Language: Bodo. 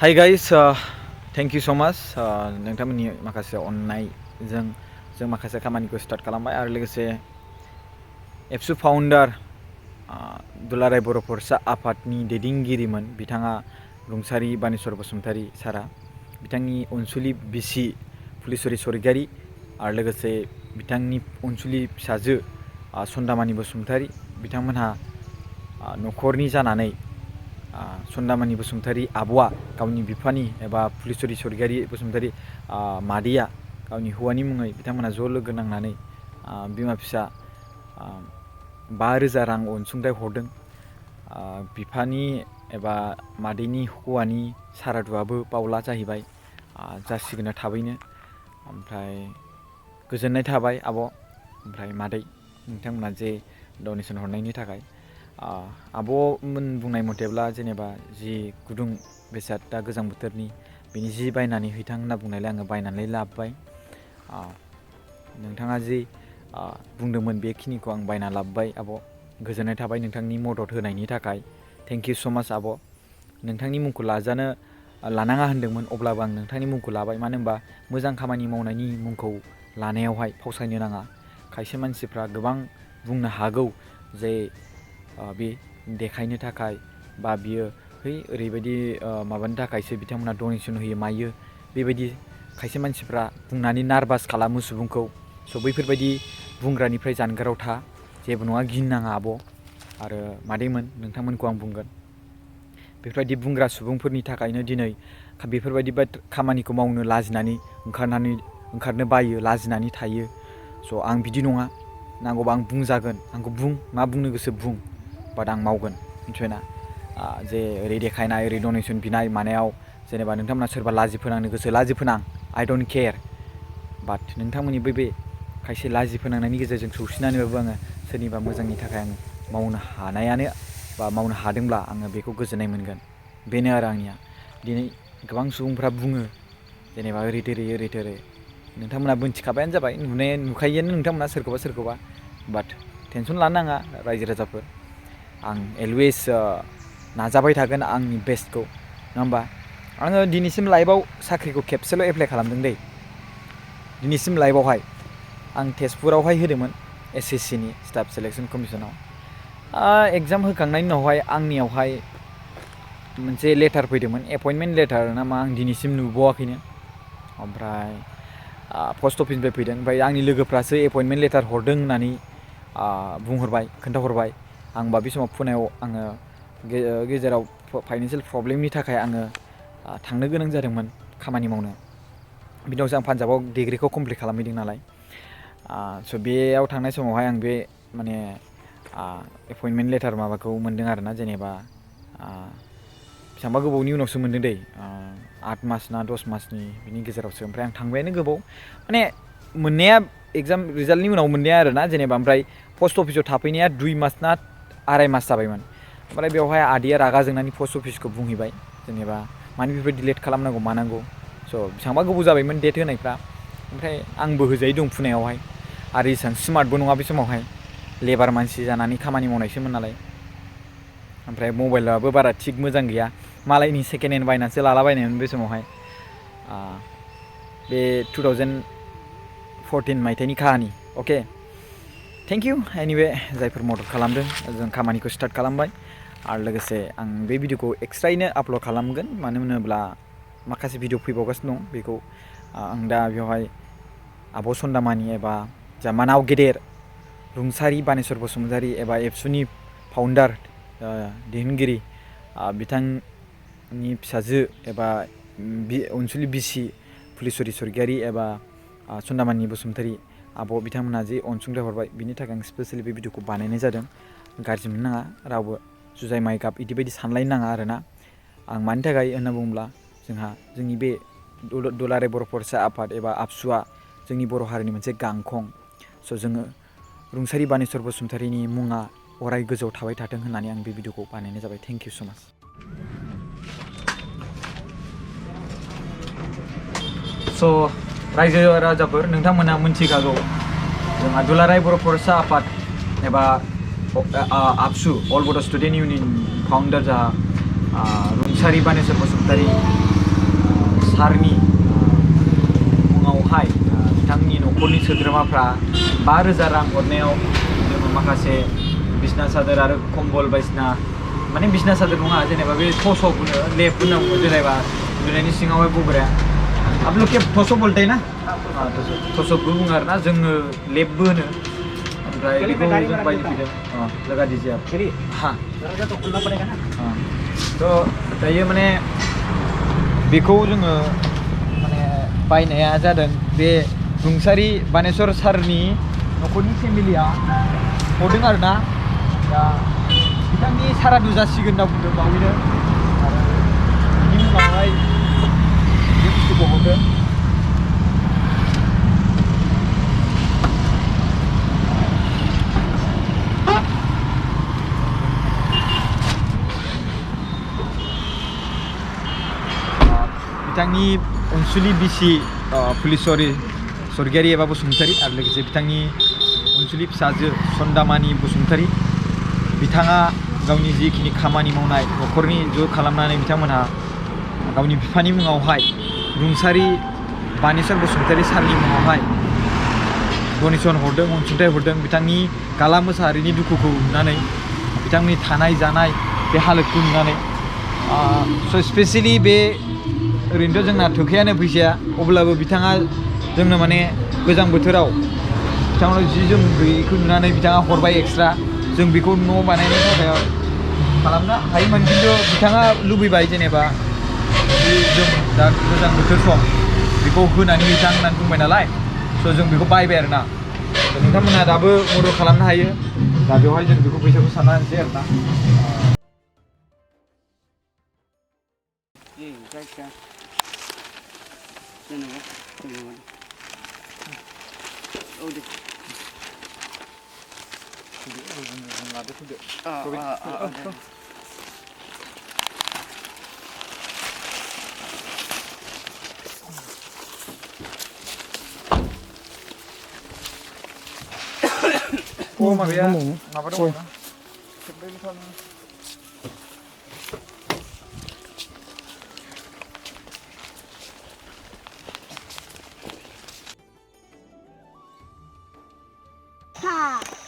Hi guys, thank you so much. नोंथांमोननि माखासे अननायजों जों माखासे खामानिखौ स्टार्ट खालामबाय आरो लोगोसे एबसु फाउन्डार दुलाराय बर' फरायसा आफादनि दैदेनगिरिमोन बिथाङा रुंसारि बानेस्वर बसुमतारी सारा, बिथांनि अनसुलि बिसि फुलेस्वरि स्वर्गियारी आरो लोगोसे बिथांनि अनसुलि फिसाजो सन्दामानि बसुमतारी बिथांमोनहा न'खरनि जानानै सन्दामानि बसुमतारी आब'आ गावनि बिफानि एबा फुलेस्वरि स्वर्गियारी बसुमतारी मादैया गावनि हौवानि मुङै बिथांमोना ज' लोगो नांनानै बिमा फिसा 5,000 रां अनसुंथाइ हरदों। बिफानि एबा मादैनि हौवानि सारादुआबो बावला जाहैबाय, जासिगोन थाबैनो। ओमफ्राय गोजोननाय थाबाय आब' ओमफ्राय मादै नोंथांमोना जे डनेसन हरनायनि थाखाय। आब'मोन बुंनाय मथेब्ला जेनेबा जि गुदुं बेसाद दा गोजां बोथोरनि बेनि जि बायनानै हैथां होनना बुंनायलाय आङो बायनानै लाबोबाय। नोंथाङा जि बुंदोंमोन बेखिनिखौ आं बायना लाबोबाय आब'। गोजोननाय थाबाय नोंथांनि मदद होनायनि थाखाय। थेंक इउ स' माच आब'। नोंथांनि मुंखौ लानाङा होनदोंमोन, अब्लाबो आं नोंथांनि मुंखौ लाबाय। मानो होनबा मोजां खामानि मावनायनि मुंखौ लानायावहाय फावसायनो नाङा। खायसे मानसिफ्रा गोबां बुंनो हागौ जे बे देखायनो थाखाय बा बियो ओरैबायदि माबानि थाखायसो बिथांमोना डनेसन होयो मायो, बेबायदि खायसे मानसिफ्रा बुंनानै नार्भास खालामो सुबुंखौ। स' बैफोरबायदि बुंग्रानिफ्राय जानगाराव था, जेबो नङा, गिनाङा आब' आरो मादैमोन नोंथांमोनखौ आं बुंगोन। बेफोरबायदि बुंग्रा सुबुंफोरनि थाखायनो दिनै बेफोरबायदि खामानिखौ मावनो लाजिनानै ओंखारनो बायो, लाजिनानै थायो। स' आं बिदि नङा, नांगौबा आं बुंजागोन, आंखौ बुं, मा बुंनो गोसो बुं, बाट आं मावगोन, मिथिबायना। जे ओरै देखायनाय ओरै डनेसन बिनाय मानायाव जेनेबा नोंथांमोना सोरबा लाजि फोनांनो गोसो लाजि फोनां, आइ डन्ट केयार। बाट नोंथांमोननि बे खायसे लाजि फोनांनायनि गेजेरजों सौसिनानैबाबो आङो सोरनिबा मोजांनि थाखाय आं मावनो हानायानो बा मावनो हादोंब्ला आङो बेखौ गोजोननाय मोनगोन। बेनो आरो आंनिया। दिनै गोबां सुबुंफ्रा बुङो जेनेबा ओरै थोरै नोंथांमोना मोनथिखाबायानो जाबाय, नुखायोआनो नोंथांमोना सोरखौबा, बाट टेनसन लानो नाङा रायजो राजाफोर। आं अलवेज नाजाबाय थागोन आंनि बेस्टखौ, नङा होमबा। आङो दिनैसिम लाइफआव साख्रिखौ खेबसेल' एप्लाइ खालामदों दै, दिनैसिम लाइफआवहाय। आं तेजपुरावहाय होदोंमोन SSC नि स्टाफ सेलेक्सन कमिसनाव। एग्जाम होखांनायनि उनावहाय आंनियावहाय मोनसे लेटार फैदोंमोन, एपइन्टमेन्ट लेटार ना मा, आं दिनैसिम नुबावाखैनो। ओमफ्राय पस्ट अफिसनिफ्राय फैदों, ओमफ्राय आंनि लोगोफ्रासो एपइन्टमेन्ट लेटार हरदों होननानै खोन्थाहरबाय। आं बे समाव पुनायाव आङो गेजेराव फाइनान्सियेल प्रब्लेमनि थाखाय आङो थांनो गोनां जादोंमोन खामानि मावनो। बिनि उनावसो आं पान्जाबाव डिग्रिखौ कमप्लिट खालामहैदों नालाय। स' बेयाव थांनाय समावहाय आं बे माने एपइन्टमेन्ट लेटार माबाखौ मोन्दों आरोना, जेनेबा बेसेबांबा गोबावनि उनावसो मोन्दों दै, 8 मास ना 10 मासनि बिनि गेजेरावसो। ओमफ्राय आं थांबायानो गोबाव, माने मोननाया एग्जाम रिजाल्टनि उनाव मोननाया आरोना जेनेबा। ओमफ्राय पस्ट अफिसाव थाफैनाया 2 मास ना 2.5 मास जाबायमोन। ओमफ्राय बेवहाय आदैया रागा जोंनानै पस्ट अफिसखौ बुंहैबाय, जेनेबा मानो बेबायदि लेट खालामनांगौ मानांगौ। स' बेसेबांबा गोबाव जाबायमोन डेट होनायफ्रा। ओमफ्राय आंबो होजायै दं पुनायावहाय, आरो इसेबां स्मार्टबो नङा बे समावहाय, लेबार मानसि जानानै खामानि मावनायसोमोन नालाय। ओमफ्राय मबाइलाबो बारा थिग मोजां गैया, मालायनि सेकेन्ड हेन्ड बायनानैसो लालाबायनायमोन बे समावहाय। बे 2014 मायथाइनि काहानि। अके, थेंक इउ एनिवे जायफोर मदद खालामदों। जों खामानिखौ स्टार्ट खालामबाय आरो लोगोसे आं बे भिडिअखौ एक्सट्रायैनो आपल'ड खालामगोन, मानो होनोब्ला माखासे भिडिअ फैबावगासिनो दं। बेखौ आं दा बेवहाय आब' सन्दामानि एबा मानाव गेदेर रुंसारि बानेस्वर बसुमतारी एबा एबसुनि फाउन्डार दैदेनगिरि बिथांनि फिसाजो एबा अनसुलि बिसि फुलेस्वरि स्वर्गियारी एबा सन्दामानि बसुमतारी आब' बिथांमोनहा जे अनसुंथाइ हरबाय, बिनि थाखाय आं स्पेसियेलि बे भिडिअखौ बानायनाय जादों। गाज्रि मोननो नाङा रावबो, जुजाय माइ गाब इदि बायदि सानलायनो नाङा आरोना। आं मानि थाखाय होनना बुङोब्ला जोंहा जोंनि बे दुलाराय बर' फरायसा आफाद एबा आबसुआ जोंनि बर' हारिनि मोनसे गांखं। स' जोङो रुंसारि बानेस्वर बसुमतारीनि मुङा अराय गोजौआव थाबाय थाथों होननानै आं बे भिडिअखौ बानायनाय जाबाय। थेंक इउ स' माच। स' रायजो राजाफोर नोंथांमोना मोनथिखागौ, जोंहा दुलाराय बर' फरायसा आफाद एबा आबसु अल बड' स्टुडेन्ट इउनियन फाउन्डार जा रुंसारि बानेस्वर बसुमतारी सारनि मुङावहाय बिथांनि न'खरनि सोद्रोमाफ्रा 5,000 रां हरनायाव जोङो माखासे बिसना सादोर आरो कम्बल बायदिसिना माने बिसना सादोर नङा जेनेबा बे टसप होनो लेप होनो जेनेबा उन्दुनायनि सिङावहाय बग्राया आप लोग के टसप बोलते हैं ना टसपबो बुङो आरोना जोङो लेपबो होनो ओमफ्राय बेखौ जों बायनो फैदों लगा दीजिए आप हाँ तो दायो माने बेखौ जोङो माने बायनाया जादों बे रुंसारि बानेश्वर सारनि न'खरनि फेमिलिया हरदों आरोना दा बिथांनि सारादु जासिगोन होनना बुंदों बावैनो आरो बिनि उनावहाय बे बुस्थुखौ हरदों बिथांनि अनसुलि बिसि पुलिसवारि स्वर्गियारि एबा बसुमतारी आरो लोगोसे बिथांनि अनसुलि फिसाजो सन्दामानि बसुमतारी बिथाङा गावनि जिखिनि खामानि मावनाय न'खरनि ज' खालामनानै बिथांमोनहा गावनि बिफानि मुङावहाय रुंसारि बानेश्वर बसुमतारी सारनि मुङावहाय डनेसन हरदों अनसुंथाइ हरदों बिथांनि गाला मोसाहारिनि दुखुखौ नुनानै बिथांनि थानाय जानाय बे हालोदखौ नुनानै स' स्पेसियेलि बे ओरैनोथ' जोंना थोखायानो फैसाया अब्लाबो बिथाङा जोंनो माने गोजां बोथोराव बिथांनाव जि जोम गैयैखौ नुनानै बिथाङा हरबाय एक्सट्रा जों बेखौ न' बानायनो थाखाय खालामनो हायोमोन खिन्थु बिथाङा लुबैबाय जेनेबा जि जोम दा गोजां बोथोर सम बेखौ होनानै बिथां होननानै बुंबाय नालाय स' जों बेखौ बायबाय आरोना नोंथांमोनहा दाबो मदद खालामनो हायो दा बेवहाय जों बेखौ फैसाखौ सानना होनोसै आरोना Oh, mabiya. Ngapa dong? Ha.